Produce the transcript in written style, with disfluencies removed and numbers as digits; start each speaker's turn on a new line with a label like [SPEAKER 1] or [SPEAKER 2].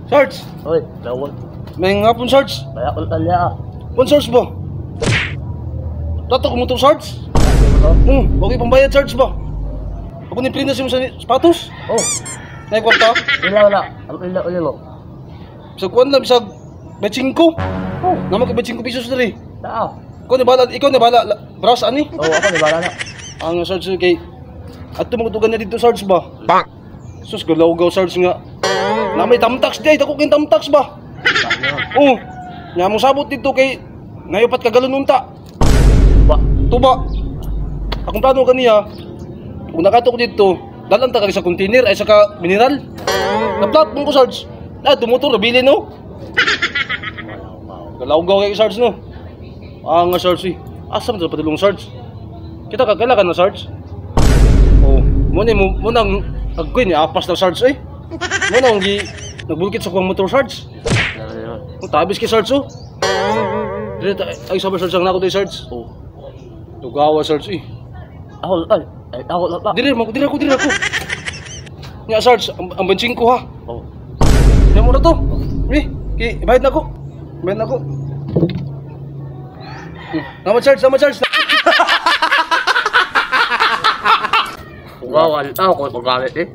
[SPEAKER 1] Sarge!
[SPEAKER 2] Oy, lawon.
[SPEAKER 1] May ngapon, Sarge.
[SPEAKER 2] Kaya ko talya ah.
[SPEAKER 1] Pon Sarge ba? Tato ko motor, Sarge. Okay pambayad, Sarge ba? Ako ni print na sa sapatos.
[SPEAKER 2] Oh,
[SPEAKER 1] Nay kwarta.
[SPEAKER 2] ila wala. Ang ila uli mo.
[SPEAKER 1] Bisag kuan lang, bisag 25.
[SPEAKER 2] Oh,
[SPEAKER 1] Namo kay 25 pesos diri.
[SPEAKER 2] taa.
[SPEAKER 1] Ikaw ni bala, ikaw ni bala, brass ani.
[SPEAKER 2] Oh, ako ni bala na.
[SPEAKER 1] Ang Sarge kay adto mo tugan niya dito, Sarge ba?
[SPEAKER 2] Bang.
[SPEAKER 1] Sus, galaw-gaw, Sarge nga. Na may tamtax di ay, dako kay tamtax ba? Oh, nya mo sabot dito kay nayupat ka galon unta.
[SPEAKER 2] Ba.
[SPEAKER 1] Tuba. Akong plano kaniya, kung nakatok dito, dalan ta kag sa container ay sa ka mineral. Na-plat mo ko, Sarge. Ah, tumutor na bili no. Galaw-gaw kay Sarge no. Ah nga Sarge eh. Asa man sa padulong, Sarge? Kita ka kaila ka na, Sarge. Oh, mo ni mo mo nang agkoy ni apas na Sarge eh. Mo nang gi nagbulkit sa kuwang motor, Sarge. Ang tabis kay Sarge oh. Dire ta ay sabi Sarge ang nako di Sarge.
[SPEAKER 2] Oh.
[SPEAKER 1] Dugawa, Sarge eh.
[SPEAKER 2] Ako ay, ay ako lang pa.
[SPEAKER 1] Dire mo, dire ako, dire ako. Nya Sarge, ang 25 ha.
[SPEAKER 2] Oh.
[SPEAKER 1] Nya mo na to. Eh, kay bayad na ko. Bayad na ko. Tama Sarge, tama Sarge.
[SPEAKER 2] Wow, ako ko gamit eh.